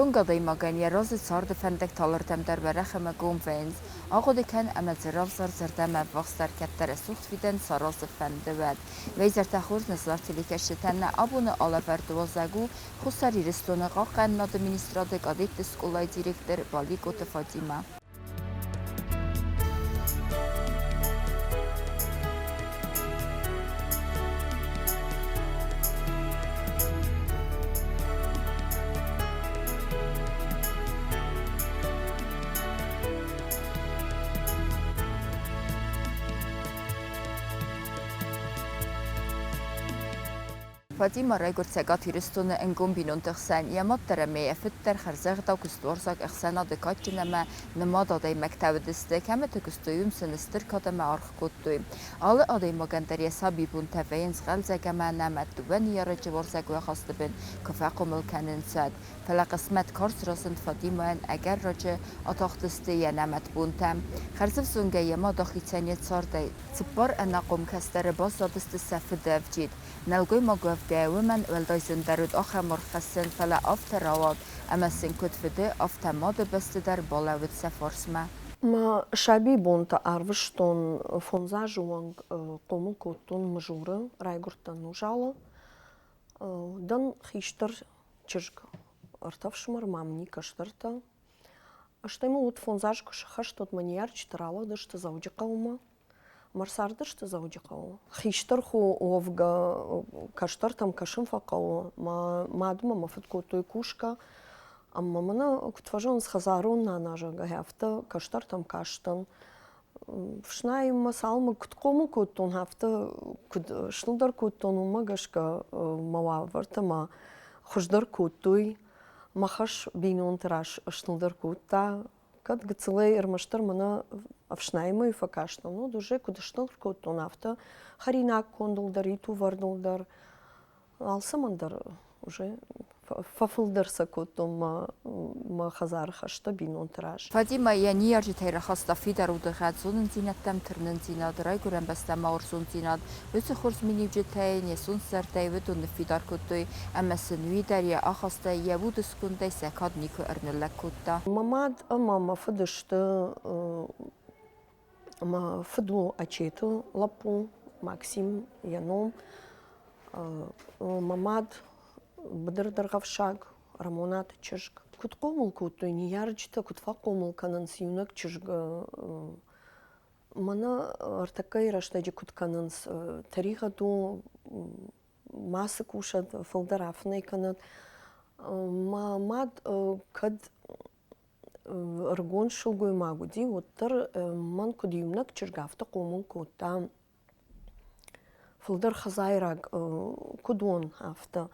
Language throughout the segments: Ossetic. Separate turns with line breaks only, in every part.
Ӕвзонг адӕймагӕн йӕ разы царды фӕндӕгтӕ алырдӕм дӕр уӕрӕх ӕмӕ гом вӕййынц. Ахъуыды кӕн ӕмӕ дзы равзар зӕрдӕмӕ ӕввахсдӕр кӕддӕр рӕсугъд фидӕн саразы фӕнды, уӕд. Уӕ хорз нӕ зынаргъ телекӕсджытӕн нӕ абоны алӕвӕрды уазӕг у Хуссар Ирыстоны Хъахъхъӕнынады министрады кадетты скъолайы директор Баликъоты Фатимӕ. Фатимӕ райгуырд Цӕгат Ирыстоны ӕнгом бинонты хсӕн. Йӕ мад дӕр ӕмӕ йӕ фыд дӕр хӕрзӕгъдау куыстуарзаг ӕхсӕнады кадджын ӕмӕ нымад адӕймӕгтӕ уыдысты. Кӕмыты куыстой, уым сын стыр кад ӕмӕ аргъ кодтой. Алы адӕймагӕн дӕр йӕ сабибонтӕ вӕййынц хъӕлдзӕг ӕмӕ ӕнӕмӕт, дыууӕ ныййарӕджы уарзӕгой ахасты бын куы фӕхъомыл кӕнынц, уӕд. Фӕлӕ хъысмӕт карз разынд Фатимӕйӕн, ӕгӕр раджы атахтысты йӕ нӕмӕт бонтӕ. Хӕрзӕвзонгӕй йӕ мад ахицӕн йӕ цардӕй. Цыппар ӕнахъом кӕстӕры баззадысты сӕ фыды ӕвджид. Нӕлгоймаг уӕвгӕйӕ уымӕн уӕлдай зындӕр уыд ахӕм аргъ хӕссын, фӕлӕ афтӕ рауад, ӕмӕ сын куыд фыды, афтӕ мады бӕсты дӕр балӕууыд сӕ фарсмӕ.
Мӕ сабийбонтӕ арвыстон фондз азы онг хъомыл кодтон Мызуры, райгуырдтӕн Нузалы. Дӕн хистӕр чызг, ӕртӕ фсымӕр мӕм ни кӕстӕртӕ. Стӕй мыл уыд фондз азы куы сӕххӕст, уӕд мӕ ныййарджытӕ ралыгъдысты Дзӕуджыхъӕумӕ. Ӕмӕ ӕрцардысты Дзӕуджыхъӕуы. Хистӕр хо уӕвгӕ кӕстӕртӕм кӕсын фӕхъӕуы. Мӕ мадмӕ мӕ фыд кодтой кусгӕ. Ӕмӕ мӕнӕ куыд фӕзӕгъынц, хӕдзарон нана, зӕгъгӕ, афтӕ кӕстӕртӕм кастӕн. Фснайынмӕ цалынмӕ куыд хъомыл кодтон, афтӕ куыд снылдӕр кодтон, уымӕ гӕсгӕ мӕ уавӕртӕ мӕ хуыздӕр кодтой. Мӕ хӕс бинонты раз снылдӕр кодта. Кӕд гыццылӕй ӕрмӕстдӕр мӕнӕ ӕфснайынмӕ фӕкастӕн, уӕд уже куыд снылдӕр кодтон, афтӕ хӕринаг кондыл дӕр, итувӕрдыл дӕр, алцӕмӕн дӕр уже фӕфылдӕр сӕ кодтон мӕ, мӕ хӕдзары хӕстӕ бинонты раз.
Фатимӕ йӕ ныййарджытӕй рахаста фидар удыгъӕд, зонындзинӕдтӕм тырнындзинад, райгуырӕн бӕстӕмӕ уарзондзинад. Уыцы хорз миниуджытӕ йын йӕ сонтзӕрдӕйы уыдон ныффидар кодтой ӕмӕ сын уый дӕр йӕ ахастӕй, йӕ уды скондӕй сӕ кад никуы ӕрныллӕг кодта.
Мӕ мад ӕмӕ мӕ фыд сты мӕ фыд у Ачеты лӕппу, Максим йӕ ном. Мӕ мад быдыр дӕргъӕвсаг, Рӕмонаты чызг. Куыд хъомыл кодтой ныййарджытӕ, куыд фӕхъомыл кӕнынц иунӕг чызг мӕнӕ ӕртӕккӕйы рӕстӕджы куыд кӕнынц, тӕригъӕд у, мацы кусӕд, фылдӕр афынӕй кӕнӕд. Мӕ мад кӕд ӕрыгон сылгоймаг уыди, уӕддӕр мӕн куыд иунӕг чызг, афтӕ хъомыл кодта фылдӕр хӕдзайраг куыд уон, афтӕ.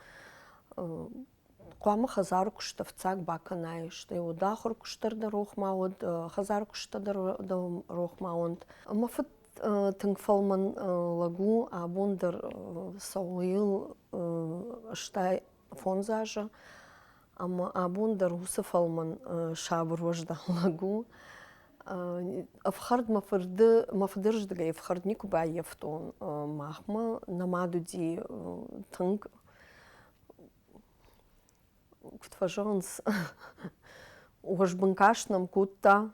Хъуамӕ хӕдзары куыст ӕфцӕг бакӕнай, стӕй уӕд ахуыр куыст дӕр дӕ рох ма уӕд, хӕдзары куысттӕ дӕр дӕ рох ма уӕнт. Мӕ фыд тынг фӕлмӕн лӕг у, абон дӕр цӕуыл 85 азы, ӕмӕ абон дӕр уыцы фӕлмӕн сабыр уӕздан лӕг у. Ӕфхӕрд мӕ фырды мӕ фыдырздыгӕй ӕфхӕрд никуы баййӕфтон. Махмӕ нӕ мад уыди тынг куыд фӕзӕгъынц, уӕзбын каст нӕм кодта,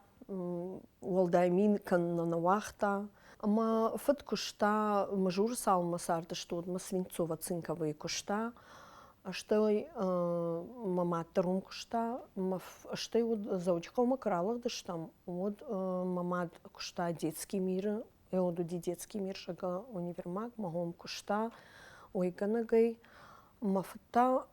уӕлдай мин кӕнын нӕ уагъта. Ӕмӕ фыд куыста, Мызуры цалынмӕ цардысты, уӕдмӕ Свинцово-Цинковойы куыста. Стӕй мӕ мад дӕр уым куыста. Стӕй уӕд Дзӕуджыхъӕумӕ куы ралыгъдыстӕм, уӕд мӕ мад куыста Детский мир-ы. Уӕд уыди Детский мир, зӕгъгӕ, универмаг, мӕ хом куыста уӕйгӕнӕгӕй. Мӕ фыд та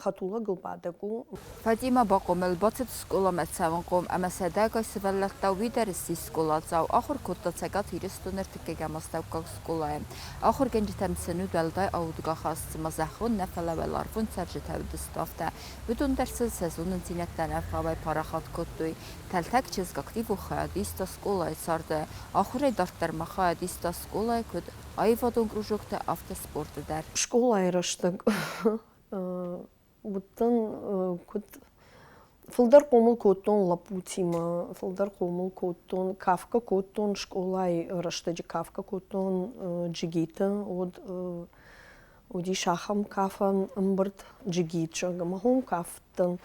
хӕдтулӕгыл бадӕг у.
Фатимӕ бахъомыл, бацыд скъоламӕ цӕуынхъом ӕмӕ сӕдӕгай сывӕллӕттау уый дӕр ссис скъоладзау. Ахуыр кодта Цӕгат Ирыстоны ӕртыккӕгӕм астӕуккаг скъолайы. Ахуыргӕнджытӕм сын уыд уӕлдай аудгӕ хӕс, цыма зӕххон нӕ, фӕлӕ уӕларвон цӕрджытӕ уыдысты, афтӕ. Уыдон дӕр сыл сӕ зонындзинӕдтӕ ӕнӕвгъауӕй парахат кодтой. Тӕлтӕг чызг активон хайад иста скъолайы царды. Ахуырӕй дарддӕр ма хайад иста скъолайы куыд аивадон кружоктӕ, афтӕ спорты дӕр.
Скъолайы рӕстӕг уыдтӕн куыд фылдӕр хъомыл кодтон лӕппутимӕ, фылдӕр хъомыл кодтон, кафгӕ кодтон скъолайы рӕстӕджы кафгӕ кодтон джигиты, уӕд уыдис ахӕм кафӕн ӕмбырд джигит, зӕгъгӕ, мӕ хом кафт. кафыдтӕн.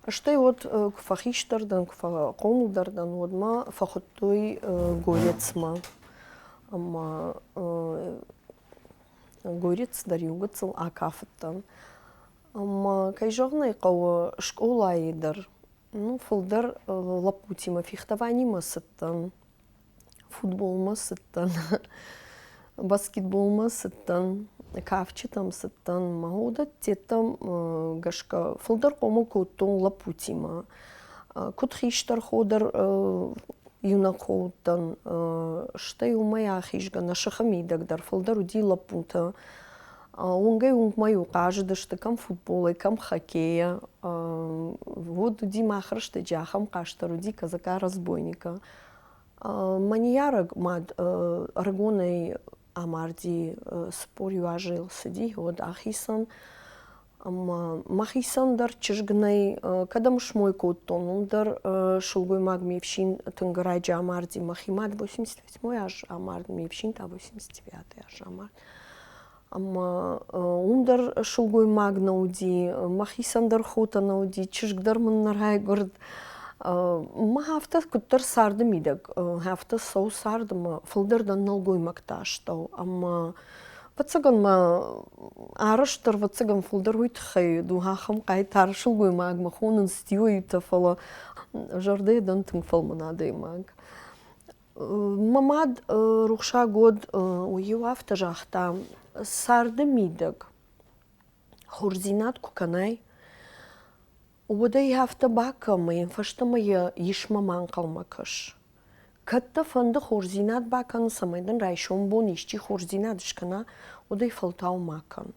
Стӕй уӕд куы фӕхистӕр дӕн, куы фӕхъомылдӕр дӕн, уӕд мӕ фӕхуыдтой горецмӕ. Ӕмӕ горец дӕр иу гыццыл акафыдтӕн. Ӕмӕ, кӕй зӕгъын ӕй хъӕуы, скъолайы дӕр ну, фылдӕр лӕппутимӕ фехтованимӕ цыдтӕн, футболмӕ цыдтӕн, баскетболмӕ цыдтӕн, кафджытӕм цыдтӕн. Мӕ уыдӕттӕм гӕсгӕ фылдӕр хъомыл кодтон лӕппутимӕ. Куыд хистӕр хо дӕр иунӕг хо уыдтӕн, стӕй уымӕй ахизгӕ нӕ сыхы мидӕг дӕр фылдӕр уыди лӕппутӕ. Уынгӕй-уынгмӕ-иу хъазыдысты кӕм футболӕй, кӕм хоккейӕ. Уӕд уыди мах рӕстӕджы ахӕм хъазт дӕр уыди казака-разбойника. Мӕ ныййарӕг мад ӕрыгонӕй амарди, 41 азы йыл цыди, уӕд ахицӕн. Ӕмӕ мӕхицӕн дӕр чызг нӕй, кӕдӕм смой кодтон, уым дӕр сылгоймаг ме фсин тынг раджы амарди. Мӕхи мад 88 аз амард, ме фсин та 89 аз амард. Ӕмӕ уым дӕр сылгоймаг нӕ уыди, мӕхицӕн дӕр хотӕ нӕ уыди, чызг дӕр мын нӕ райгуырд. Мӕ афтӕ куыддӕр царды мидӕг, афтӕ цӕуы цард ӕмӕ фылдӕр дӕн нӕлгоймӕгты астӕу. Ӕмӕ ӕвӕццӕгӕн мӕ арӕзт дӕр, ӕвӕццӕгӕн, фылдӕр уый тыххӕй у, ахӕм хъайтар сылгоймагмӕ хонынц стиоитӕ, фӕлӕ зӕрдӕйы дӕн тынг фӕлмӕн адӕймаг. Мӕ мад рухсаг уӕд, уый-иу афтӕ загъта, царды мидӕг хорздзинад куы кӕнай, уӕд ӕй афтӕ бакӕ ӕмӕ йын фӕстӕмӕ йӕ исмӕ ма ӕнхъӕлмӕ кӕс. Кӕд дӕ фӕнды хорздзинад бакӕнын, цӕмӕй дын райсом бон исчи хорздзинад скӕна, уӕд ӕй фӕлтау ма кӕн.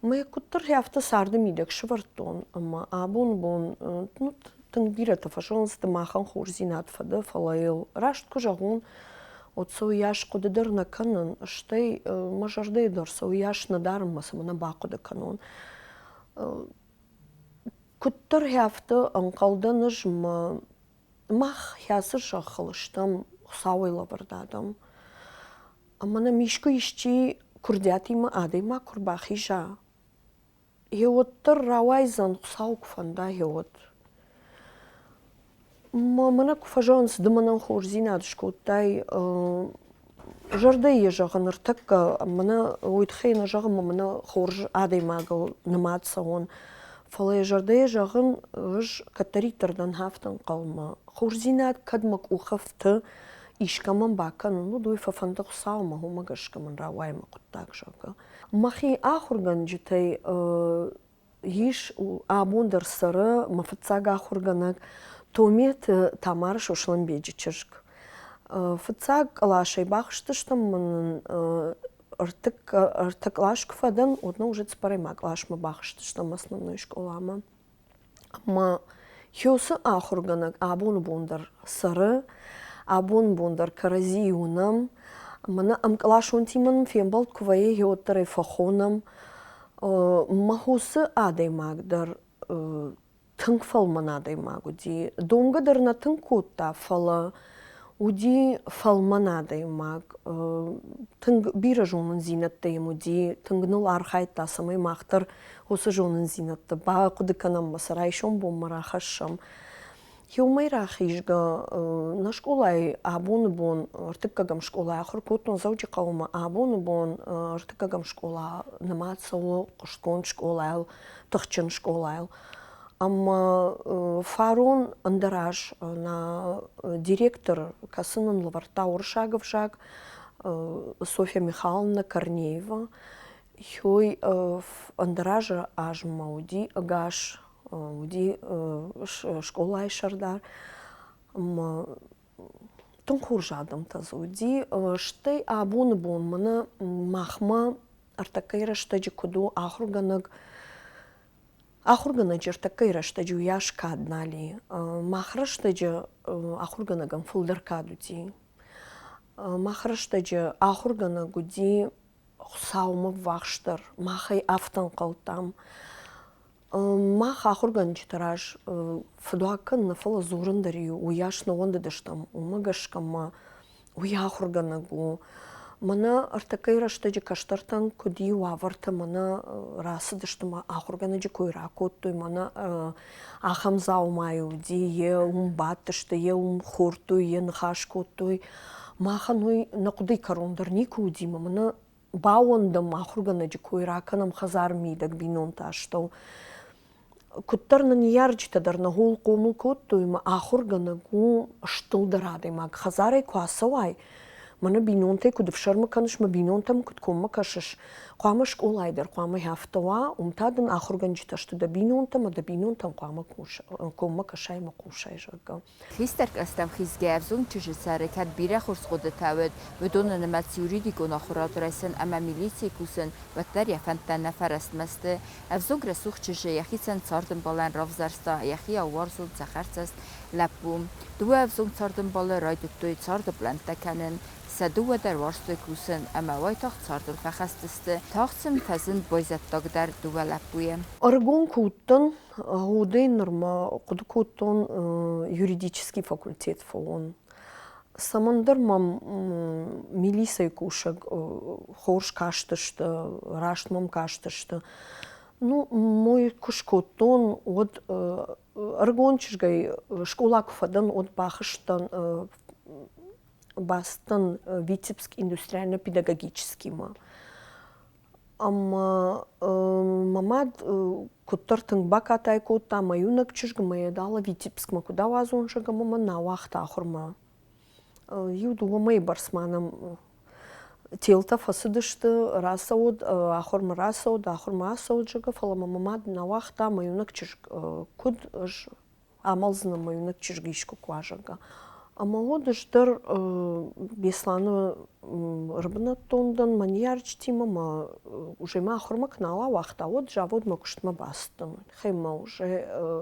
Мӕ куыддӕр афтӕ царды мидӕг сӕвӕрдтон, ӕмӕ абоны бон ну, тынг бирӕтӕ фӕзӕгъынц, ды махӕн хорздзинад фӕдӕ, фӕлӕ йыл раст куы зӕгъон, уӕд сӕ уыйас хъуыды дӕр нӕ кӕнын, стӕй мӕ зӕрдӕйы дӕр сӕ уыйас нӕ дарын, мӕ цӕмӕ нӕ бахъуыды кӕнон. Куыддӕр афтӕ ӕнхъӕлдӕн ӕз мӕ мах хӕцы зӕххыл стӕм Хуыцауӕй лӕвӕрд адӕм. Ӕмӕ нӕм искуы исчи куырдиатимӕ адӕймаг куы рбахиза, гъеуӕддӕр рауайдзӕн, Хуыцау куы фӕнда, гъеуӕд. Мӕнӕ куы фӕзӕгъынц, ды мӕнӕн хорздзинад скодтай, зӕрдӕйы йӕ зӕгъын ныртӕккӕ, мӕнӕ уый тыххӕй нӕ зӕгъын, ӕмӕ мӕнӕ хорз адӕймагыл нымад цӕуон. Фӕлӕ йӕ зӕрдӕйы зӕгъын, ӕз кӕддӕриддӕр дӕн афтӕ ӕнхъӕлмӕ. Хорздзинад кӕд мӕ къухы фты, искӕмӕн бакӕнын, уӕд уый фӕфӕнды Хуыцаумӕ, уымӕ гӕсгӕ мын рауайы мӕ хъуыддаг, зӕгъгӕ. Мӕхи ахуыргӕнджытӕй ис абон дӕр цӕры мӕ фыццаг ахуыргӕнӕг Тометы Тамара Сослӕнбеджы чызг. Фыццаг къласӕй бахызтыстӕм мын ӕртӕ кълас куы фӕдӕн, уӕд нӕ уже цыппӕрӕймаг къласмӕ бахызтыстӕм основной скъоламӕ. Ӕмӕ Хёсы ахуыргӕнӕг абоны бон дӕр цӕры, абоны бон дӕр кӕрӕдзийы уынӕм. Мӕнӕ ӕмкъласонтимӕ нын фембӕлд куы вӕййы, гъеуӕддӕр ӕй фӕхонӕм. Мӕ уыцы адӕймаг дӕр тынг фӕлмӕн адӕймаг уыди. Домгӕ дӕр нӕ тынг кодта, фӕлӕ уыди фӕлмӕн адӕймаг. Тынг бирӕ зонындзинӕдтӕ йӕм уыди, тынг ныл архайдта, цӕмӕй мах дӕр уыцы зонындзинӕдтӕ бахъуыды кӕнӕм ӕмӕ сӕ райсом бонмӕ рахӕссӕм. Еумӕ рахизгӕ нӕ скъолайы абоны бон ӕртыккӕгӕм скъолайы ахуыр кодтон Дзӕуджыхъӕумӕ. Абоны бон ӕртыккӕгӕм скъола нымад цӕуы хъуыстгонд скъолайыл, тыхджын скъолайыл. Ӕмӕ фарон ӕндӕр аз нӕ директор, кӕцы нын лӕвӕрдта уырыссаг ӕвзаг, Софья Михайловна Корнеева, Хёй ӕндӕр азы азмӕ уыди ӕгас, уыди скъолайы сӕрдар ӕмӕ тынг хорз адӕмтӕ дзы уыди. Стӕй абоны бон мӕнӕ махмӕ ӕртӕккӕйы рӕстӕджы куыд у ахуыргӕнӕг, ахуыргӕнӕджы ӕртӕккӕйы рӕстӕджы уыйас кад нал и. Мах рӕстӕджы ахуыргӕнӕгӕн фылдӕр кад уыди. Мах рӕстӕджы ахуыргӕнӕг уыди Хуыцаумӕ ввахсдӕр, махӕй афтӕ ӕнхъӕлдтам. Мах ахуыргӕнджыты раз фыдуаг кӕнын нӕ, фӕлӕ дзурын дӕр-иу уыйас нӕ уӕндыдыстӕм. Уымӕ гӕсгӕ ма уый ахуыргӕнӕг у. Мӕнӕ ӕртӕккӕйы рӕстӕджы кӕстӕртӕн куыд и уавӕртӕ, мӕнӕ рацыдысты мӕ ахуыргӕнӕджы кой ракодтой, мӕнӕ ахӕм дзаумайы уыди, йе уым бадтысты, йе уым хордтой, йе ныхас кодтой. Махӕн уый нӕ хъуыдыйы кӕрон дӕр никуы уыди, мӕ мӕнӕ баууӕндӕм ахуыргӕнӕджы кой ракӕнӕм хӕдзары мидӕг бинонты астӕу. Куыддӕр нӕ ныййарджытӕ дӕр нӕ хъул хъомыл кодтой, мӕ ахуыргӕнӕг у стылдӕр адӕймаг. Хӕдзарӕй куы ацӕуай, мӕнӕ бинонтӕй куыд ӕфсӕрмы кӕныс, мӕ бинонтӕм куыд коммӕ кӕсыс, хъуамӕ скъолайы дӕр хъуамӕ афтӕ уа, уым та дын ахуыргӕнджытӕ сты дӕ бинонтӕ ӕмӕ дӕ бинонтӕм хъуамӕ коммӕ кӕсай ӕмӕ хъусай, зӕгъгӕ.
Хистӕр кълӕстӕм хизгӕ ӕвзонг чызджы сӕры кӕд бирӕ хорз хъуыдытӕ уыд, уыдоны нымӕц юридикон ахуырад райсын ӕмӕ милицийы кусын, уӕддӕр йӕ фӕндтӕ нӕ фӕрӕстмӕ сты. Ӕвзонг рӕсугъд чызджы йӕхицӕн цардӕмбалӕн равзӕрста йӕхиау уарзон цӕхӕрцӕст лӕппу. Дыууӕ ӕвзонг цардӕмбалы райдыдтой царды пълӕнттӕ кӕнын. Сӕ дыууӕ дӕр уарзтой кусын ӕмӕ уайтагъд цардыл фӕхӕст сты. Тагъд сын фӕзынд байзӕддаг дӕр дыууӕ лӕппуйы.
Ӕрыгон куы уыдтӕн, уӕдӕй нырмӕ хъуыды кодтон юридический факультет фӕуон. Цӕмӕндӕр мӕм милицӕйы кусӕг хорз кастысты, раст мӕм кастысты. Ну, мой куы скодтон, уӕд ӕрыгон чызгӕй скъола куы фӕдӕн, уӕд бахызтӕн бацыдтӕн Витебск индустриально-педагогическиймӕ. Ӕмӕ мӕ мад куыддӕр тынг бакатай кодта, мӕ иунӕг чызг мӕ йӕ далӕ Витебскмӕ куыд ауадзон, зӕгъгӕ, ӕмӕ мӕ нӕ ауагъта ахуырмӕ. Иу-дыууӕ мӕйы бӕрц ма нӕм телтӕ фӕцыдысты, рацӕуӕд, ахуырмӕ рацӕуӕд, ахуырмӕ ацӕуӕд, зӕгъгӕ, фӕлӕ мӕ мӕ мад нӕ уагъта, мӕ иунӕг чызг куыд, ӕз амӕлдзынӕн мӕ иунӕг чызг искуы куы уа, зӕгъгӕ. Ӕмӕ уӕд ӕз дӕр Беслӕны ӕрбынӕттон дӕн мӕ ныййарджытимӕ, мӕ уже мӕ ахуырмӕ куы нал ауагъта, уӕд заводмӕ куыстмӕ бацыдтӕн. Хӕмӕ уже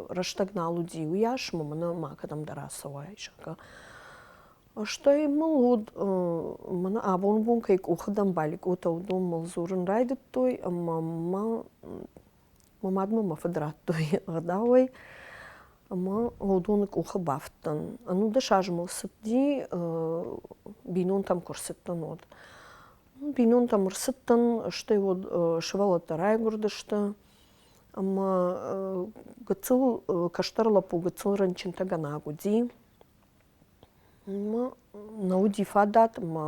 рӕстӕг нал уыди уыйас, ӕмӕ мӕнӕ ма кӕдӕмдӕр ацӕуай, зӕгъгӕ. Стӕй мыл уӕд мӕнӕ абоны бон кӕй къухы дӕн Баликъотӕ, уыдон мыл дзурын райдыдтой ӕмӕ мӕ Мӕ мадмӕ мӕ фыд радтой ӕгъдауӕй ӕмӕ уыдоны къухы бафтыдтӕн. 19 азы мыл цыди, бинонтӕм куы рцыдтӕн, уӕд. Бинонтӕм ӕрцыдтӕн, стӕй уӕд сывӕллӕттӕ райгуырдысты ӕмӕ гыццыл кӕстӕр лӕппу гыццыл рынчынтӕгӕнаг уыди. Ӕмӕ нӕ уыди фадат ӕмӕ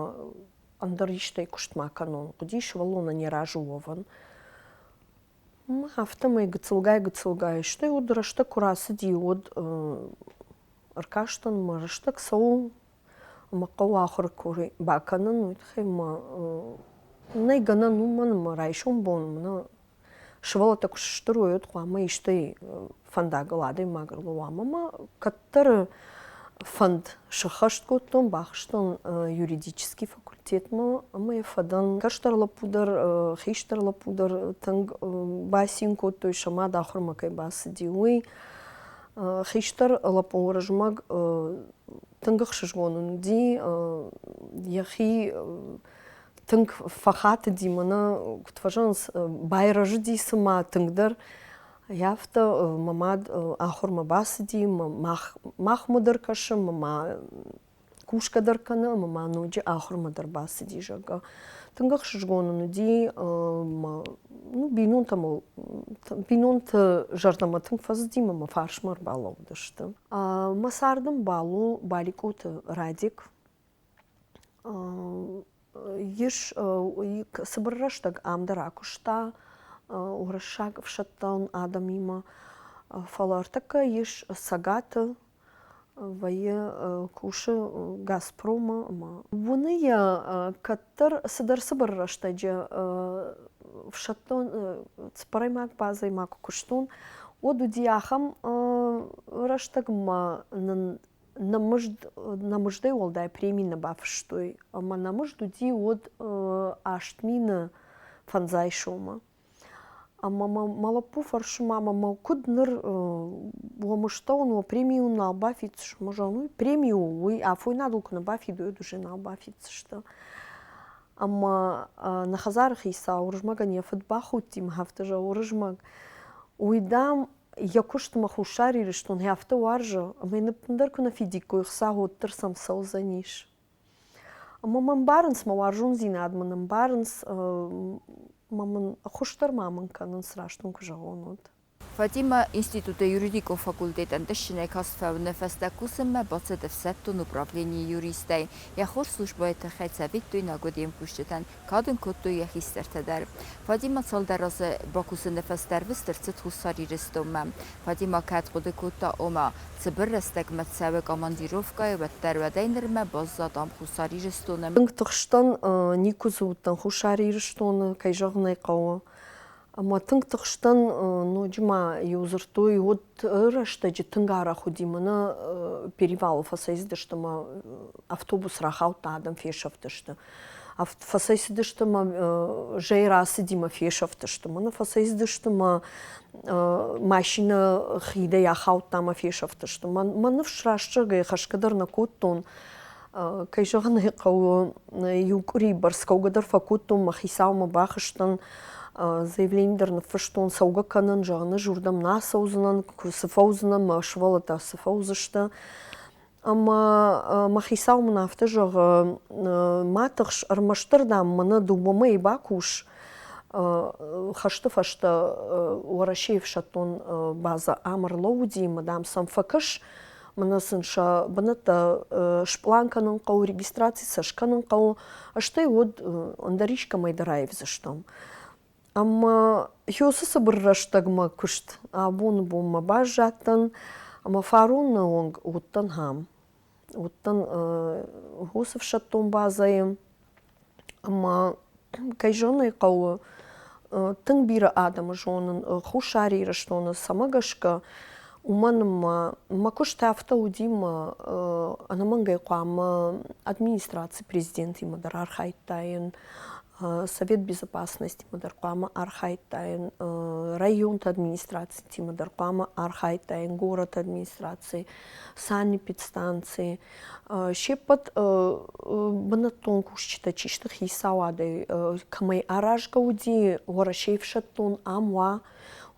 ӕндӕр истӕй куыст ма кӕнон. Хъуыди сывӕллонӕн йӕ разы уӕвын. Афтӕмӕй гыццылгай-гыццылгай, стӕй уӕд рӕстӕг куы рацыди, уӕд ӕркастӕн, мӕ рӕстӕг цӕуы ӕмӕ хъӕуы ахуыр куы бакӕнын, уый тыххӕй мӕ нӕй гӕнӕн уымӕн ӕмӕ райсом бон мӕнӕ сывӕллӕттӕ куы сыстыр уой, уӕд хъуамӕ истӕй фӕндагыл адӕймаг ӕрлӕууа. Ӕмӕ ма кӕддӕры фӕнд сӕххӕст кодтон, бахызтон юридический факультетмӕ ӕмӕ йӕ фӕдӕн. Кӕстӕр лӕппу дӕр, хистӕр лӕппу дӕр тынг бацин кодтой, сӕ мад ахуырмӕ кӕй бацыди, уый. Хистӕр лӕппу Уырызмӕг тынг ӕхсызгон ын уыди, йӕхи тынг фӕхатыди мӕнӕ, куыд фӕзӕгъынц, байрӕзыди цыма тынгдӕр. Афтӕ мӕ мад ахуырмӕ бацыди, махмӕ дӕр кӕсы, мӕ кусгӕ дӕр кӕны ӕмӕ ма ноджы ахуырмӕ дӕр бацыди, зӕгъгӕ. Тынг ӕхсызгон ын уыди, ну, бинонтӕ мыл, бинонты зӕрдӕмӕ тынг фӕцыди ӕмӕ мӕ фарсмӕ ӕрбалӕууыдысты. Мӕ цардӕмбал у Баликъоты Радик. Ис цыбыр рӕстӕг ам дӕр акуыста уырыссаг ӕфсӕддон адӕмимӕ, фӕлӕ ӕртӕккӕ ис Цӕгаты, вӕййы кусы Газпромы ӕмӕ уыны йӕ кӕддӕр цыдӕр цыбыр рӕстӕджы ӕфсӕддон цыппӕрӕймаг базӕйы ма куы куыстон, уӕд уыди ахӕм рӕстӕг ӕмӕ нын нӕ мызд, нӕ мыздӕй уӕлдай преми нӕ бафыстой. Ӕмӕ нӕ мызд уыди уӕд 8500 сомы. Ӕмӕ мӕ лӕппу фӕрсы, мамӕ, мӕ куыд ныр уӕ мыздтӕ уын, уӕ преми уын нал бафиддзысты? Мӕ зӕгъын, уый преми у, уый афойнадыл куы нӕ бафидой, уӕд уже нал бафиддзысты. Ӕмӕ нӕ хӕдзары хицау Уырызмӕгӕн йӕ фыд бахудти мӕ афтӕ зӕгъы, Уырызмӕг, уый, дам, йӕ куыстмӕ Хуссар Ирыстон афтӕ уарзы, ӕмӕ йын ӕппындӕр куы нӕ фидиккой ӕхца, уӕддӕр сӕм цӕудзӕнис. Ӕмӕ мӕ ӕмбарынц, мӕ уарзондзинад мын ӕмбарынц, ӕмӕ мын ӕххуыс дӕр ма мын кӕнынц, раст уын куы зӕгъон, уӕд.
Фатимӕ институты юридикон факультет ӕнтыстджынӕй каст фӕуыны фӕстӕ кусынмӕ бацыд ӕфсӕддон управленийы юристӕй. Йӕ хорз службӕйы тыххӕй цӕвиттойнаг уыд йе мкусджытӕн, кад ын кодтой йӕ хистӕртӕ дӕр. Фатимӕ цалдӕр азы бакусыны фӕстӕ ӕрвыст ӕрцыд Хуссар Ирыстонмӕ. Фатимӕ кӕд хъуыды кодта, ома, цыбыр рӕстӕгмӕ цӕуы командировкӕйы, уӕддӕр уӕдӕй нырмӕ баззад ам Хуссар Ирыстоны.
Тынг тыхстӕн, никуы дзы уыдтӕн Хуссар Ирыстоны, кӕй зӕгъын ӕй хъӕуы. Ӕмӕ тынг тыхстӕн, ноджы ма иу дзырдтой, уӕд рӕстӕджы тынг арӕх уыди, мӕнӕ перевалы фӕцӕйцыдысты ӕмӕ автобус рахаудта, адӕм фесӕфтысты. Фӕцӕйцыдысты ӕмӕ зӕй рацыди мӕ фесӕфтысты. Мӕнӕ фӕцӕйцыдысты мӕ машинӕ хидӕй ахаудта ӕмӕ фесӕфтысты. Мӕ ныфс раст зӕгъгӕйӕ хӕсгӕ дӕр нӕ кодтон. Кӕй зӕгъын ӕй хъӕуы, иу къуырийы бӕрц кӕугӕ дӕр фӕкодтон, мӕ хицаумӕ бахызтӕн, заявлени дӕр ныффыстон, цӕугӕ кӕнын, зӕгъын, ӕз уырдӕм нӕ ацӕудзынӕн, куы цы фӕуыдзынӕн, мӕ сывӕллӕттӕ цы фӕуыдзысты. Ӕмӕ мӕ хицау мын афтӕ зӕгъы, ма тыхс, ӕрмӕстдӕр, дам, мӕнӕ дыууӕ мӕйы бакус, хӕсты фӕстӕ Уӕрӕсейы ӕфсӕддон базӕ ам ӕрлӕууыди ӕмӕ, дам, сӕм фӕкӕс, мӕнӕ сын сӕ бынӕттӕ спълан кӕнын хъӕуы, регистраци сӕ скӕнын хъӕуы, стӕй уӕд ӕндӕр искӕмӕй дӕр аивдзыстӕм. Ӕмӕ уыцы цыбыр рӕстӕгмӕ куыст абоны бонмӕ баззадтӕн ӕмӕ фароны онг уыдтӕн ам. Уыдтӕн уыцы ӕфсӕддон базӕйы ӕмӕ, кӕй зӕгъын ӕй хъӕуы, тынг бирӕ адӕмы зонын Хуссар Ирыстоны, цӕмӕ гӕсгӕ, уымӕн ӕмӕ мӕ куыст афтӕ уыди мӕ ӕнӕмӕнгӕй хъуамӕ администрацийы президентимӕ дӕр архайдтаин, Совет безопасности-мӕ дӕр хъуамӕ архайдтаин, районты администрацитимӕ дӕр хъуамӕ архайдтаин, горӕты администраци, санэпидстанци. Се ппӕт бынӕттон кусджытӕ чи сты хицауадӕй, кӕмӕй аразгӕ уыди Уӕрӕсейы ӕфсӕддон ам уа,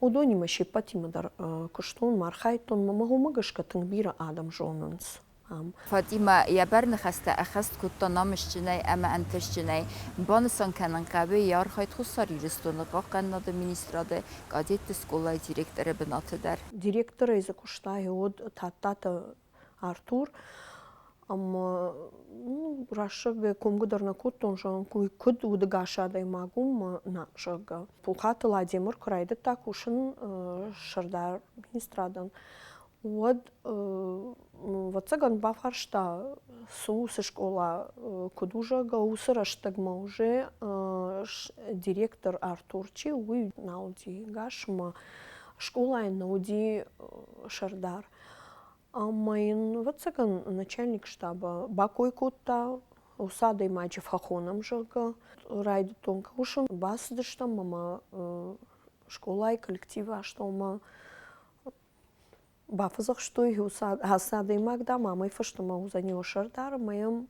уыдонимӕ се ппӕтимӕ дӕр куыстон, архайдтон, мӕ уымӕ гӕсгӕ тынг бирӕ адӕм зонынц. ам.
Фатимӕ йӕ бӕрныхӕстӕ ӕххӕст кодта намысджынӕй ӕмӕ ӕнтыстджынӕй. Банысан кӕнын хъӕуы йӕ архайд Хуссар Ирыстоны Хъахъхъӕнынады министрады кадетты скъолайы директоры бынаты дӕр.
Директорӕй дзы куыста уӕд Тадтаты Артур. Ӕмӕ ну, рӕсугъд комгӕ дӕр нӕ кодтон, зӕгъын, куыд удӕгас адӕймаг у, мӕ нӕ, зӕгъгӕ. Пухаты Ладемыр куы райдыдта кусын сӕрдар министрадӕн, уӕд, ӕвӕццӕгӕн, бафарста, цы у, цы скъола, куыд у, зӕгъгӕ, уыцы рӕстӕгмӕ уже директор Артур чи, уый нал уыди гӕс ӕмӕ скъолайӕн нӕ уыди сӕрдар. Ӕмӕ йын, ӕвӕццӕгӕн, начальник штаба бакой кодта, уыцы адӕймаджы фӕхонӕм, зӕгъгӕ. Райдыдтон кусын, бацыдыстӕм ӕмӕ скъолайы коллективы астӕумӕ Бафӕдзӕхстой ацы адӕймаг, дам, амӕй фӕстӕмӕ уыдзӕни уӕ сӕрдар ӕмӕ йӕм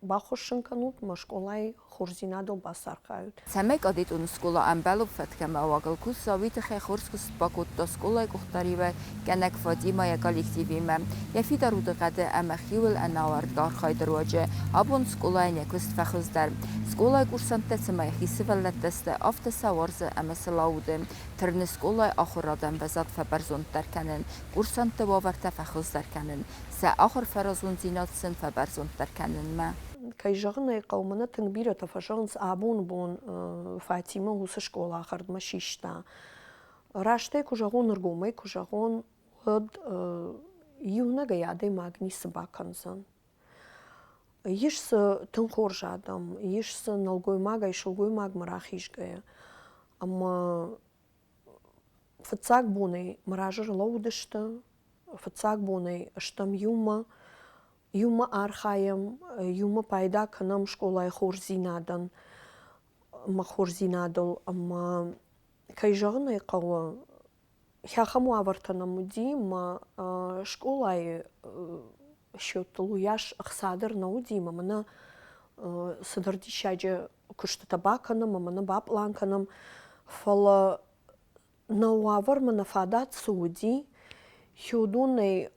баххуыссын кӕнут мӕ скъолайы хорздзинадыл бацархайут.
Цӕмӕй кадетон скъола ӕмбӕлон фӕткӕмӕ уагыл куса, уый тыххӕй хорз куыст бакодта скъолайы къухдариуӕггӕнӕг Фатимӕ йӕ коллективимӕ. Йӕ фидар удыхъӕды ӕмӕ хиуыл ӕнауӕрдгӕ архайды руаджы абон скъолайӕн йӕ куыст фӕхуыздӕр. Скъолайы курсанттӕ цыма йӕхи сывӕллӕттӕ сты, афтӕ сӕ уарзы ӕмӕ сыл ауды. Тырны скъолайы ахуырады ӕмвӕзад фӕбӕрзонддӕр кӕнын, курсантты уавӕртӕ фӕхуыздӕр кӕнын, сӕ ахуырфӕразондзинад сын фӕбӕрзонддӕр кӕнынмӕ.
Кӕй зӕгъын ӕй хъӕуы, мӕнӕ тынг бирӕтӕ фӕзӕгъынц, абоны бон Фатимӕ уыцы скъола хӕрдмӕ систа. Растӕй куы зӕгъон, ӕргомӕй куы зӕгъон, уӕд иунӕгӕй адӕймаг ницы бакӕндзӕн. Ис дзы тынг хорз адӕм, ис дзы нӕлгоймагӕй сылгоймагмӕ рахизгӕйӕ. Ӕмӕ фыццаг бонӕй мӕ разы рлӕууыдысты, фыццаг бонӕй стӕм иумӕ, иумӕ архайӕм, иумӕ пайда кӕнӕм скъолайы хорздзинадӕн, мӕ хорздзинадыл ӕмӕ, кӕй зӕгъын ӕй хъӕуы, Ахӕм уавӕртӕ нӕм уыди, мӕ скъолайы счеттыл уыйас ӕхца дӕр нӕ уыди, ӕмӕ мӕнӕ цыдӕр диссаджы куыстытӕ бакӕнӕм ӕмӕ нӕ бапълан кӕнӕм. Фӕлӕ нӕ уавӕрмӕ нӕ фадат цы уыди, уыдонӕй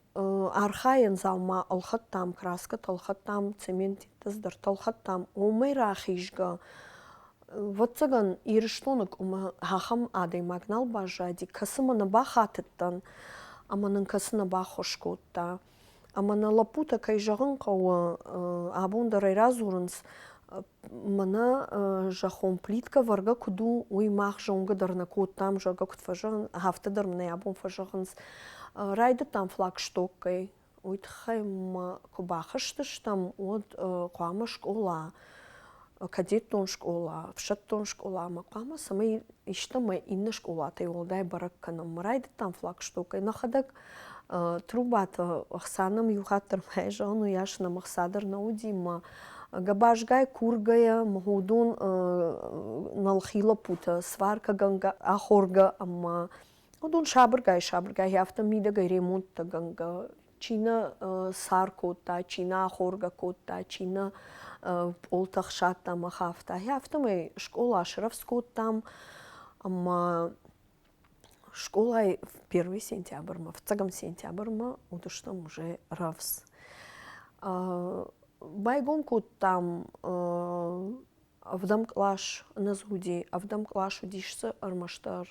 Архайӕн дзаума ӕлхӕдтам, краскӕтӕ ӕлхӕдтам, цементитӕ цыдӕртӕ ӕлхӕдтам. Уымӕй рахизгӕ, ӕвӕццӕгӕн, Ирыстоны къуымы ахӕм адӕймаг нал баззади, кӕцымӕ нӕ бахатыдтӕн ӕмӕ нын кӕцы нӕ баххуыс кодта. Ӕмӕ нӕ лӕппутӕ, кӕй зӕгъын хъӕуы, абон дӕр ӕй радзурынц, мӕнӕ зӕххон плиткӕ вӕргӕ куыд у, уый мах зонгӕ дӕр нӕ кодтам, зӕгъгӕ, куыд фӕзӕгъынц, афтӕ дӕр мын ӕй абон фӕзӕгъынц. Райдыдтам флагштоккӕй. Уый тыххӕй ма куы бахызтыстӕм, уӕд хъуамӕ скъола, кадеттон скъола, ӕфсӕддон скъоламӕ хъуамӕ цӕмӕй истӕмӕй иннӕ скъолатӕй уӕлдай бӕрӕг кӕнӕм. Райдыдтам флагштокӕй. Нӕхӕдӕг трубаты ӕхца нӕм иу хатт дӕр ма зӕгъын, уыйас нӕм ӕхца дӕр нӕ уыди мӕ гӕбазгай кургӕйӕ уыдон нӕлхи лӕппутӕ сваркӕгӕнгӕ ахоргӕ ӕмӕ уыдон сабыргай-сабыргай афтӕ мидӕгӕй ремонттӕгӕнгӕ чи нӕ сар кодта, чи нӕ ахоргӕ кодта, чи нӕ пъолтӕ хсадта ӕмӕ хафта. Афтӕмӕй скъола срӕвдз кодтам ӕмӕ Скъолайы первый сентябрьмӕ, фыццӕгӕм сентябрьмӕ уыдыстӕм уже рӕвдз. Байгом кодтам ӕвдӕм кълас нӕ дзы уыди. Ӕвдӕм кълас уыдис дзы ӕрмӕстдӕр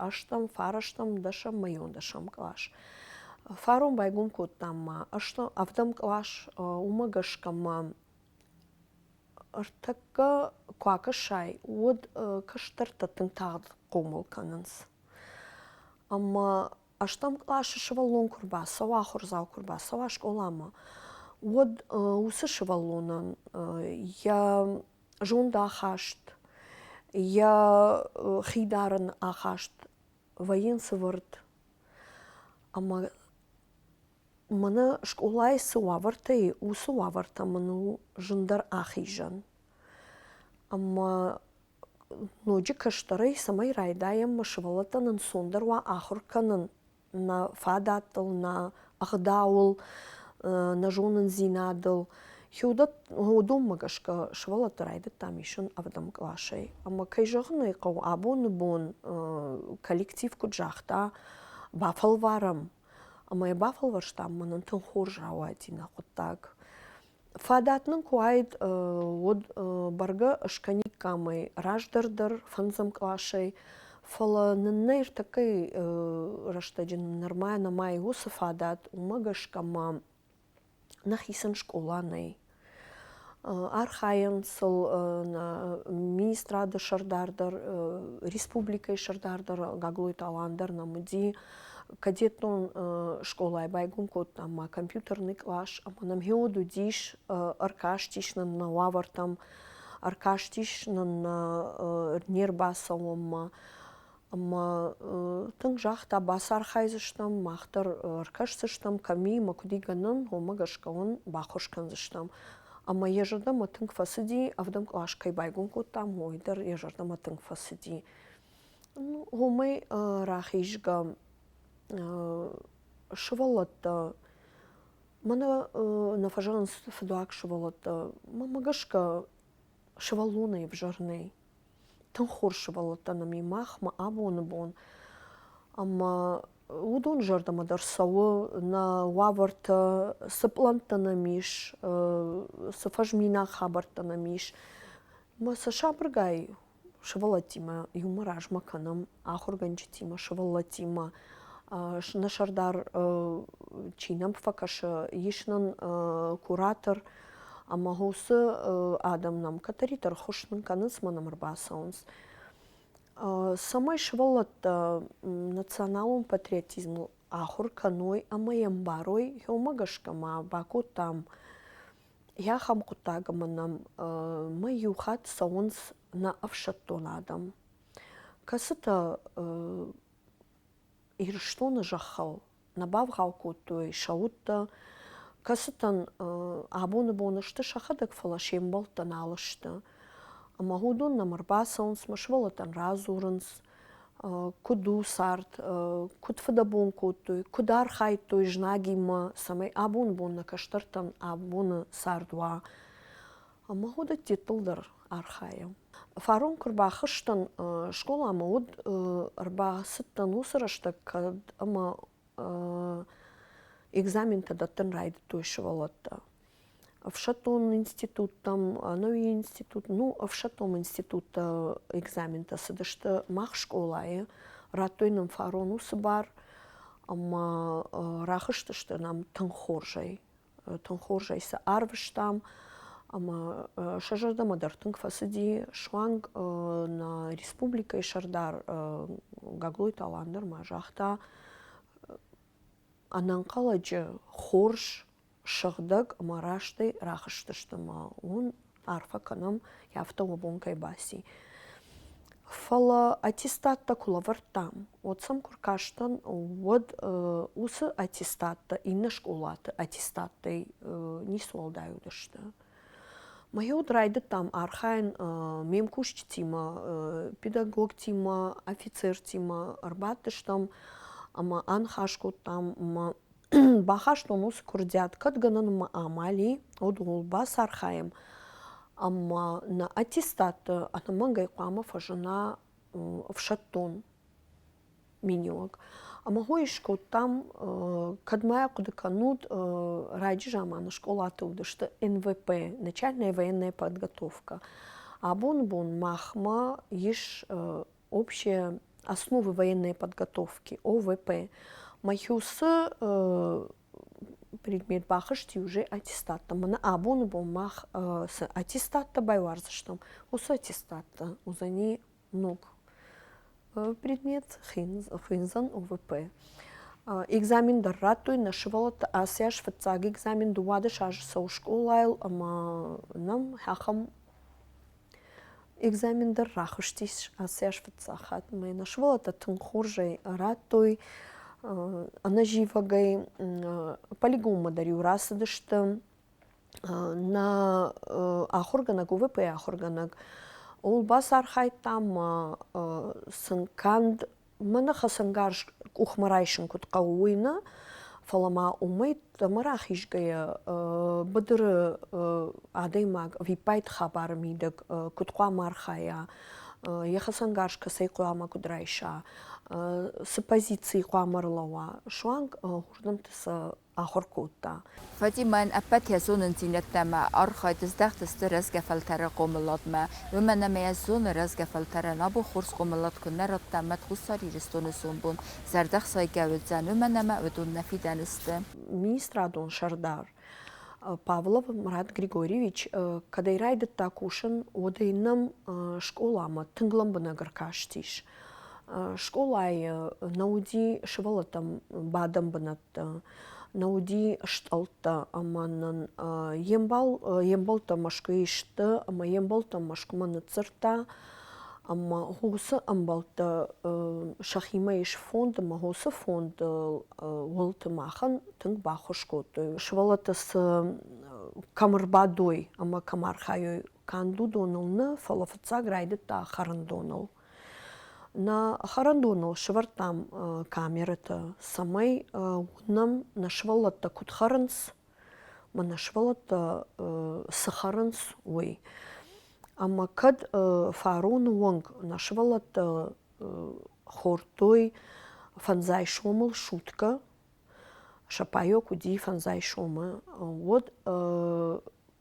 ӕстӕм, фарӕстӕм, дӕсӕм, мӕйон дӕсӕм кълас. Фарон байгом кодтам ма ӕвдӕм кълас, уымӕ гӕсгӕ ма Ӕртӕккӕ куы акӕсай, уӕд кӕстӕртӕ тынг тагъд хъомыл кӕнынц. Ӕмӕ ӕстӕм къласы сывӕллон куы рбацӕуа, ахуырдзау куы рбацӕуа скъоламӕ, уӕд уыцы сывӕллонӕн йӕ зондахаст, йӕ хидарыны ахаст вӕййынц ӕвӕрд. Ӕмӕ Мӕнӕ скъолайы цы уавӕртӕ и, уыцы уавӕртӕ мын у зындӕр ахизӕн. Ӕмӕ ноджы кӕстӕрӕй цӕмӕй райдайӕм мӕ сывӕллӕттӕн ӕнцондӕр уа ахуыр кӕнын нӕ фадӕттыл, нӕ ӕгъдауыл, нӕ зонындзинадыл. Уыдонмӕ гӕсгӕ сывӕллӕтты райдыдтам исын ӕвдӕм къласӕй. Ӕмӕ, кӕй зӕгъын ӕй хъӕуы, абоны бон коллектив куыд загъта, бафӕлварӕм Ӕмӕ йӕ бафӕлвӕрстам, мӕнӕн тынг хорз рауади нӕ хъуыддаг. Фадат нын куы уаид, уӕд бӕргӕ скӕниккам ӕй раздӕр дӕр, фӕндзӕм къласӕй, фӕлӕ нын нӕ ӕртӕккӕйы рӕстӕджы нырма нӕма и уыцы фадат, уымӕ гӕсгӕ ма нӕхицӕн скъола нӕй. Архайӕм сыл нӕ министрады сӕрдар дӕр, республикӕйы сӕрдар дӕр Гаглойты Алан дӕр нӕм уыди. Кадетон скъолайы байгом кодтам ма компьютерный кълас ӕмӕ нӕм гъеуӕд уыдис, ӕркастис нын нӕ уавӕртӕм, ӕркастис нын не рбацӕуынмӕ. Ӕмӕ тынг загъта, бацархайдзыстӕм, мах дӕр ӕркӕсдзыстӕм, кӕм и ӕмӕ куыд и гӕнӕн, уымӕ гӕсгӕ уын баххуыс кӕндзыстӕм. Ӕмӕ йӕ зӕрдӕмӕ тынг фӕцыди, ӕвдӕм кълас кӕй байгом кодтам, уый дӕр йӕ зӕрдӕмӕ тынг фӕцыди. Уымӕй рахизгӕ сывӕллӕттӕ мӕнӕ нӕ фӕзӕгъынц фыдуаг сывӕллӕттӕ, мӕнмӕ гӕсгӕ сывӕллонӕй ӕвзӕр нӕй. Тынг хорз сывӕллӕттӕ нӕм и махмӕ абоны бон. Ӕмӕ уыдон зӕрдӕмӕ дӕр цӕуы нӕ уавӕртӕ, цы пълӕнттӕ нӕм ис, цы фӕзминаг хабӕрттӕ нӕм ис. Ӕмӕ сӕ сабыргай сывӕллӕттимӕ иумӕ размӕ кӕнӕм, ахуыргӕнджытимӕ, сывӕллӕттимӕ. Нӕ сӕрдар чи нӕм фӕкӕсы, ис нын куратор, ӕмӕ уыцы адӕм нӕм кӕддӕриддӕр ӕххуыс нын кӕнынц ӕмӕ нӕм ӕрбацӕуынц. Цӕмӕй сывӕллӕттӕ националон патриотизмыл ахуыр кӕной ӕмӕ йӕ ӕмбарой, уымӕ гӕсгӕ ма бакодтам ахӕм хъуыддаг, ӕмӕ нӕм мӕ иу хатт цӕуынц нӕ ӕфсӕддон адӕм, кӕцытӕ Ирыстоны зӕххыл нӕ бавгъау кодтой сӕ удтӕ, кӕцытӕн абоны бон сты сӕхӕдӕг, фӕлӕ се мбӕлттӕ нал сты. Ӕмӕ уыдон нӕм ӕрбацӕуынц, мӕ сывӕллӕттӕн радзурынц, куыд у цард, куыд фыдӕбон кодтой, куыд архайдтой знагимӕ, цӕмӕй абоны бон нӕ кӕстӕртӕн абоны цард уа. Ӕмӕ уыдӕттыл дӕр архайӕм. Фарон куы рбахызтӕн скъоламӕ, уӕд ӕрбацыдтӕн уыцы рӕстӕг, кӕд ӕмӕ Экзаментӕ дӕттын райдыдтой сывӕллӕттӕ. Ӕфсӕддон институттӕм, ӕнӕуи институт, ну, ӕфсӕддон институттӕ экзаментӕ цыдысты мах скъолайы, радтой нын фарон уыцы бар, ӕмӕ рахызтысты нӕм тынг хорзӕй. Тынг хорзӕй сӕ арвыстам, ӕмӕ сӕ зӕрдӕмӕ дӕр тынг фӕцыди. Суанг нӕ республикӕйы сӕрдар Гаглойты Алан дӕр ма загъта, ӕнӕнхъӕлӕджы хорз, сыгъдӕг ӕмӕ растӕй рахызтысты ӕмӕ уын арфӕ кӕнӕм, афтӕ уӕ бон кӕй баци. Фӕлӕ аттестаттӕ куы лӕвӕрдтам, уӕд сӕм куы ркастӕн, уӕд уыцы аттестаттӕ иннӕ скъолаты аттестаттӕй ницы уӕлдай уыдысты. Мӕ уӕд райдыдтам архайын ме мкусджытимӕ, педагогтимӕ, офицертимӕ ӕрбадтыстӕм ӕмӕ аныхас кодтам ӕмӕ бахастон уыцы куырдиат, кӕд гӕнӕн ӕмӕ амал и, уӕд ууыл бацархайӕм ӕмӕ нӕ аттестатты ӕнӕмӕнгӕй хъуамӕ фӕзына ӕфсӕддон миниуӕг. Ӕмӕ хой скодтам, кӕд ма хъуыды кӕнут, раджы заманы скъолаты уыдысты НВП, начальная военная подготовка. Абоны бон махмӕ ис общая основы военной подготовки, ОВП. Мӕхи предмет бахызти уже аттестаттӕ. Мӕнӕ абоны бон мах цы аттестаттӕ байуардзыстӕм, уыцы аттестаттӕ уыдзӕни ног предмет хуиндзӕн ОВП. Экзамен дӕр радтой нӕ сывӕллӕттӕ ацы аз фыццаг экзамен 12 азы цӕуы скъолайыл ӕмӕ нӕм ахӕм экзамен дӕр рахызтис ацы аз фыццаг хатт. Мӕ нӕ сывӕллӕттӕ тынг хорзӕй радтой, ӕнӕзивӕгӕй полигонмӕ дӕр-иу рацыдысты. Нӕ ахуыргӕнӕг, УВП-йы ахуыргӕнӕг, ууыл бацархайдта ӕмӕ сын канд мӕнӕ хӕцӕнгарз къухмӕ райсын куыд хъӕуы, уый нӕ, фӕлӕ ма уымӕй ӕмӕ рахизгӕйӕ быдыры адӕймаг ӕвиппайды хабары мидӕг куыд хъуамӕ архайа, йӕ хӕцӕнгарз кӕцӕй хъуамӕ куыд райса, цы позицийы хъуамӕ ӕрлӕууа, суанг уырдӕмты сӕ ахуыр кодта.
Фатимӕйӕн ӕппӕт йӕ зонындзинӕдтӕ ӕмӕ архайд здӕхт сты рӕзгӕ фӕлтӕры хъомыладмӕ, уымӕн ӕмӕ йӕ зоны, рӕзгӕ фӕлтӕрӕн абон хорз хъомылад куы нӕ радта ӕмӕ Хуссар Ирыстоны сомбон зӕрдӕхсайгӕ уыдзӕн, уымӕн ӕмӕ уыдон нӕ фидӕны сты.
Министрадон сӕрдар Павлов Мурат Григорьевич кӕдӕй райдыдта кусын, уӕдӕй нӕм скъоламӕ тынг лӕмбынӕг ӕркастис. Скъолайы нӕ уыди сывӕллӕттӕм бадӕн бынӕттӕ, нӕ уыди стъӕлттӕ ӕмӕ нын йе мбал йе мбӕлттӕ Мӕскуыйы сты ӕмӕ йе мбӕлттӕм Мӕскуымӕ ныдздзырдта ӕмӕ уыцы ӕмбӕлттӕ сӕхимӕ ис фонд ӕмӕ уыцы фонды уылты махӕн тынг баххуыс кодтой. Сывӕллӕттӕ цы кӕм ӕрбадой ӕмӕ кӕм архайой, канд уыдоныл нӕ, фӕлӕ фыццаг райдыдта хӕрӕндоныл. Нӕ хӕрӕндоныл сӕвӕрдтам камерӕтӕ, цӕмӕй уынӕм, нӕ сывӕллӕттӕ куыд хӕрынц, ӕмӕ нӕ сывӕллӕттӕ цы хӕрынц, уый. Ӕмӕ кӕд фароны онг нӕ сывӕллӕттӕ хордтой фӕндзай сомыл суткӕ, сӕ паёк уыди фӕндзай сомы, уӕд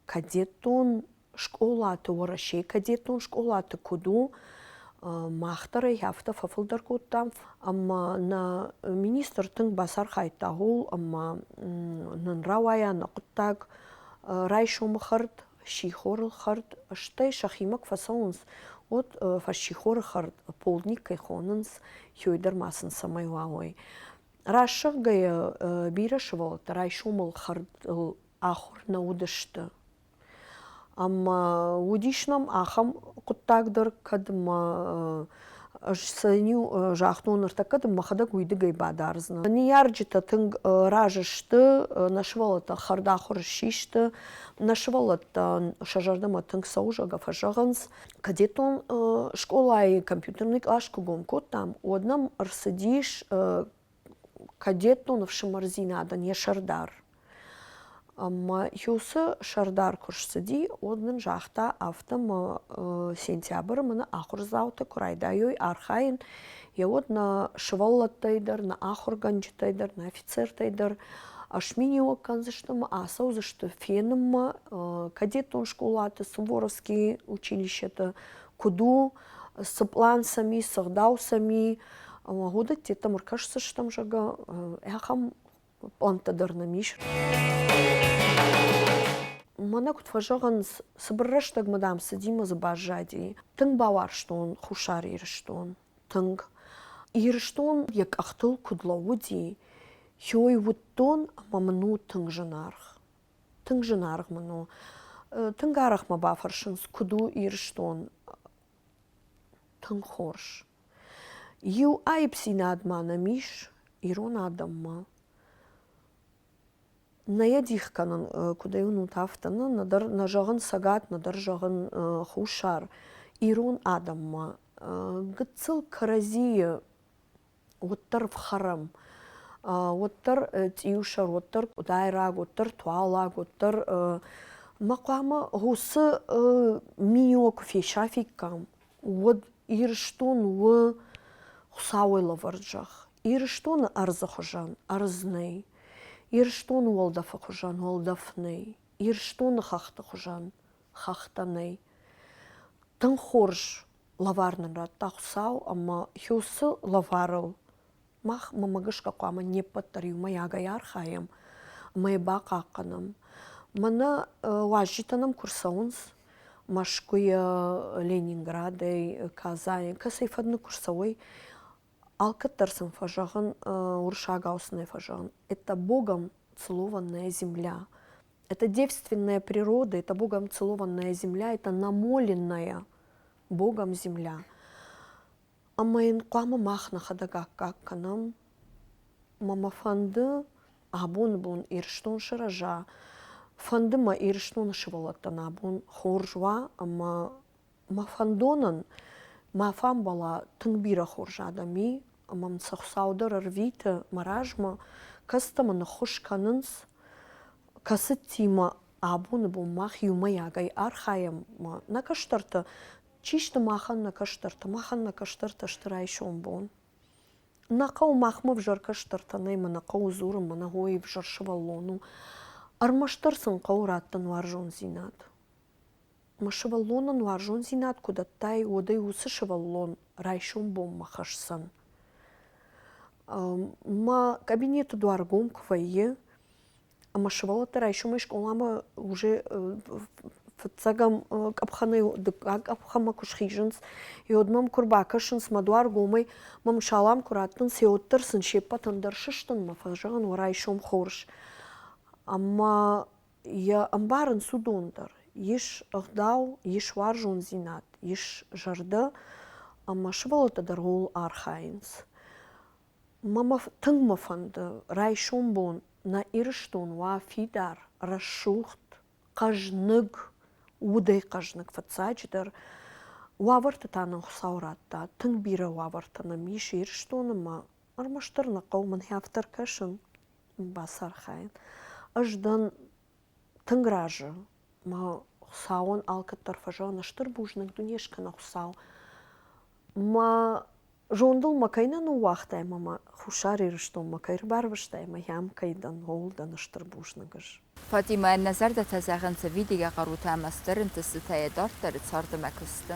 кадеттон скъолаты, Уӕрӕсейы кадетон скъолаты куыд у, мах дӕр ӕй афтӕ фӕфылдӕр кодтам. Ӕмӕ нӕ министр тынг бацархайдта ууыл, ӕмӕ нын рауайа нӕ хъуыддаг райсомы хӕрд, сихорыл хӕрд, стӕй сӕхимӕ куы фӕцӕуынц, уӕд фӕссихоры хӕрд полдник кӕй хонынц, уый дӕр ма сын цӕмӕй уа, уый. Рӕсугъдгӕйӕ бирӕ сывӕллӕттӕ райсомыл хӕрдыл ахуыр нӕ уыдысты. Ӕмӕ уыдис нӕм ахӕм хъуыддаг дӕр, кӕд мӕ ӕз сӕ-иу загътон, ныртӕккӕ дын мӕхӕдӕг уидыгӕй бадардзынӕн. Ныййарджытӕ тынг разы сты, нӕ сывӕллӕттӕ хӕрдахуыр ссисты, нӕ сывӕллӕттӕн сӕ зӕрдӕмӕ тынг цӕуы, зӕгъгӕ, фӕзӕгъынц. Кадетон скъолайы компьютерный кълас куы гом кодтам, уӕд нӕм ӕрцыдис кадеттон ӕфсымӕрдзинадӕн йӕ сӕрдар. Ӕмӕ уыцы сӕрдар куы ссыди, уӕд нын загъта, афтӕ мӕ сентябры мын ахуырдзаутӕ куы райдайой архайын, йе уӕд нӕ сывӕллӕттӕй дӕр, нӕ ахуыргӕнджытӕй дӕр, нӕ офицертӕй дӕр. Сминиуӕг кӕндзысты ӕмӕ ацӕудзысты фенынмӕ кадетон скъолаты, Суворовский училищеты, куыд у, цы пълан сӕм и, цы гъдау сӕм и, ӕмӕ уыдӕттӕм ӕркӕсдзыстӕм, зӕгъгӕ, ахӕм пълӕнттӕ дӕр нӕм ис. Мӕнӕ куыд фӕзӕгъынц, цыбыр рӕстӕгмӕ, дам, цыди мӕ дзы баззади. Тынг бауарзтон Хуссар Ирыстон, тынг. Ирыстон йӕ къӕхтыл куыд лӕууыди, уый уыдтон ӕмӕ мын у тынг зынаргъ. Тынг зынаргъ мын у. Тынг арӕх мӕ бафӕрсынц, куыд у Ирыстон. Тынг хорз. Иу аипдзинад ма нӕм ис ирон адӕммӕ. Нӕ йӕ дих кӕнын, куыд ӕй уынут, афтӕ нӕ, нӕдӕр нӕ зӕгъын Цӕгат, нӕдӕр зӕгъын Хуссар. Ирон адӕммӕ гыццыл кӕрӕдзийы уӕддӕр фхӕрӕм, уӕддӕр цъиусӕр, уӕддӕр къуыдайраг, уӕддӕр туалаг, уӕддӕр мӕ хъуамӕ уыцы миниуӕг куы фесафиккам, уӕд Ирыстон у Хуыцауӕй лӕвӕрд зӕхх. Ирыстоны ӕрдзы хуызӕн ӕрдз нӕй. Ирыстоны уӕлдӕфы хуызӕн уӕлдӕф нӕй. Ирыстоны хӕхты хуызӕн хӕхтӕ нӕй. Тынг хорз лӕвар нын радта Хуыцау ӕмӕ уыцы лӕварыл мах мӕмӕ гӕсгӕ хъуамӕ не ппӕт дӕр иумӕйагӕй архайӕм ӕмӕ йӕ бахъахъхъӕнӕм. Мӕнӕ уазджытӕ нӕм куы рцӕуынц Мӕскуыйӕ, Ленинградӕй, Казанӕй, кӕцӕй фӕдны куы рцӕуой, алкӕддӕр сын фӕзӕгъын, уырыссагау сын ӕй фӕзӕгъын, это Богом целованная земля. Это девственная природа, это Богом целованная земля, это намоленная Богом земля. Ӕмӕ йын хъуамӕ мах нӕхӕдӕг аккаг кӕнӕм. Мӕ мӕ фӕнды абоны бон Ирыстон сырӕза, фӕнды мӕ Ирыстоны сывӕллӕттӕн абон хорз уа ӕмӕ мӕ фӕндонӕн ма фӕмбӕла тынг бирӕ хорз адӕм и, ӕмӕ мын сӕ Хуыцау дӕр ӕрвиты мӕ размӕ, кӕцытӕ мын ӕххуыс кӕнынц, кӕцытимӕ абоны бон мах иумӕйагӕй архайӕм нӕ кӕстӕртӕ. Чи сты махӕн нӕ кӕстӕртӕ? Махӕн нӕ кӕстӕртӕ сты райсом бон. Нӕ хъӕуы махмӕ ӕвзӕр кӕстӕртӕ нӕй, мӕ нӕ хъӕуы дзурын, мӕ нӕ хойы ӕвзӕр сывӕллон у. Ӕрмӕстдӕр сын хъӕуы раттын уарзондзинад. Мӕ сывӕллонӕн уарзондзинад куы дӕттай, уӕд ӕй уыцы сывӕллон райсом бонмӕ хӕсдзӕн. Мӕ кабинеты дуар гом куы вӕййы, ӕмӕ сывӕллӕттӕ райсомӕй скъоламӕ уже фыццӕгӕм къӕпхӕнӕй дыккаг къӕпхӕнмӕ куы схизынц, уӕд мӕм куы рбакӕсынц мӕ дуар гомӕй, мӕм салам куы раттынц, уӕддӕр сын се ппӕтӕн дӕр сыстын мӕ фӕзӕгъын, уӕ райсом хорз. Ӕмӕ йӕ ӕмбарынц уыдон дӕр. Ис ӕгъдау, ис уарзондзинад, ис зӕрдӕ, ӕмӕ сывӕллӕттӕ дӕр ууыл архайынц. Мӕ тынг мӕ фӕнды, райсом бон нӕ Ирыстон уа фидар, рӕсугъд, хъӕзныг, удӕй хъӕзныг фыццаджыдӕр. Уавӕртӕ та нын Хуыцау радта. Тынг бирӕ уавӕртӕ нӕм ис Ирыстоны мӕ ӕрмӕстдӕр нӕ хъӕуы мын афтӕ ӕркӕсын, бацархайын. Ӕз дӕн тынг разы. Мӕ Хуыцауӕн алкӕддӕр фӕзӕгъын стыр бузныг дуне скӕна Хуыцау. Мӕ зондыл мӕ кӕй нӕ ныууагътай ӕмӕ мӕ Хуссар Ирыстонмӕ кӕй ӕрбарвыстай ӕмӕ йӕм кӕй дӕн, ууыл дӕн стыр бузныг ӕз.
Фатимӕ, нӕ зӕрдӕтӕ зӕгъынц видигӕ хъарутӕ ӕмӕ стыр ӕнтыстытӕ йӕ дарддӕры царды мӕ куысты.